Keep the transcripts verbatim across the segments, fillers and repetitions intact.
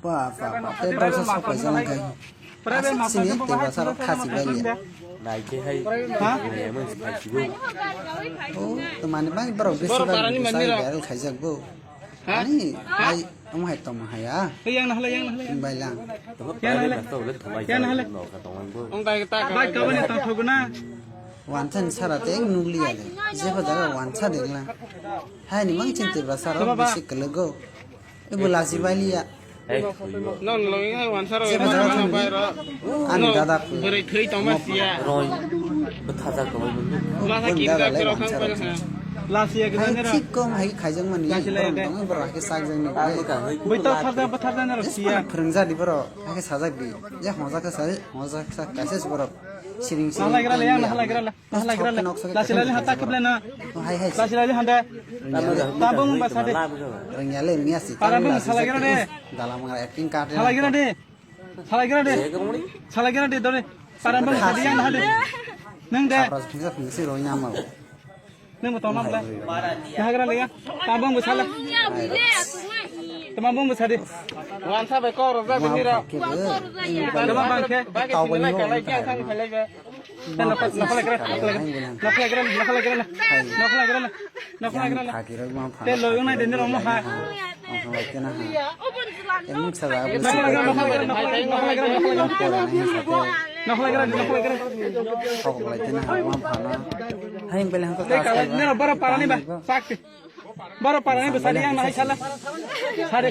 Ba, ba, ba, tei borok sa sok paijak wngkha. Aswk sini tei bwsarok khasi bai liya. Nai khe hai, ha? Nai emang si phai sibo. O, to mani bani borok besi bai viral khaijak bo. Ha? Ani, ha? Ai, omo hai tongma hai ya. Hei, yang na halai, yang na halai. Bai lang. Yang na halai. Yang na halai. Wng kai ta ka. Bai ka bani tong thogo na. Wansa ni sara te nukliya de. Jebo jaga wansa de lang. Hai ni mang chin tei bwsarok bisi kwlwgo. Ebo lachi bai liya. Non login hai wansa ro. Jebo jaga thangwi. Ani dada. Bwrwi thwi tongma siya. Roi. Bwthajak tongma. Masa kinta kiro khang pai ha. Lachi ya hai gina nero. Thik kom hai khaijak mani. Lachi lai borok de. Tongwi borok hai khe sajak ni. Bwtharjak, bwtharjak nero siya. Phwrwngjak di borok. Hai khe sajak di. Je hojak khe sajak, hojak khe sajak kaisa borok. Siring siring. Halai gra le, yang halai gra le. Lachi lai hata kable na. Hai, hai. Lachi lai hande. Tabung ba sade. Rengya le, rengya si. Para bung salai gra de. Dalam ngar acting card. Salai gra de. Salai gra de. Salai gra de dore. Para bung sade yang hande. Nang de. Apa sih bisa fungsi rohnya mau? Nang betul nang de. Dah gra le ya. Tabung ba sale. Tamam bung ba sade. Wansa be ko roza bini ra. Tamam bang ke. Tahu bini kalai ke sang kalai be. Nokhalai gra, nokhalai gra, nokhalai gra, nokhalai gra. Te loyong nai dende romo ha. Nokhalai gra, nokhalai gra, nokhalai gra, nokhalai gra. Nokhalai gra, nokhalai gra. Te kala nero bara parani ba, sakti. Bara parani ba sari yang nahai sala. Sari.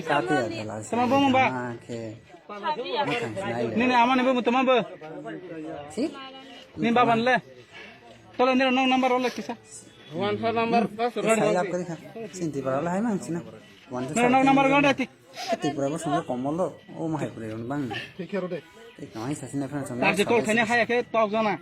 Tama bomo ba. Nini amani bo toma bo. Si? Ni baban le. Tole nero nong number ole kisa. One phone number. Sai lap kari kha. Sinti para le hai mang sina. One phone. Nero nong number gona tik. Tik para bo sungguh komol lo. O mahai pura yon bang. Tik kero de. Tik nang hai sasina phone sungguh. Tar je call khane haya ke tok jana.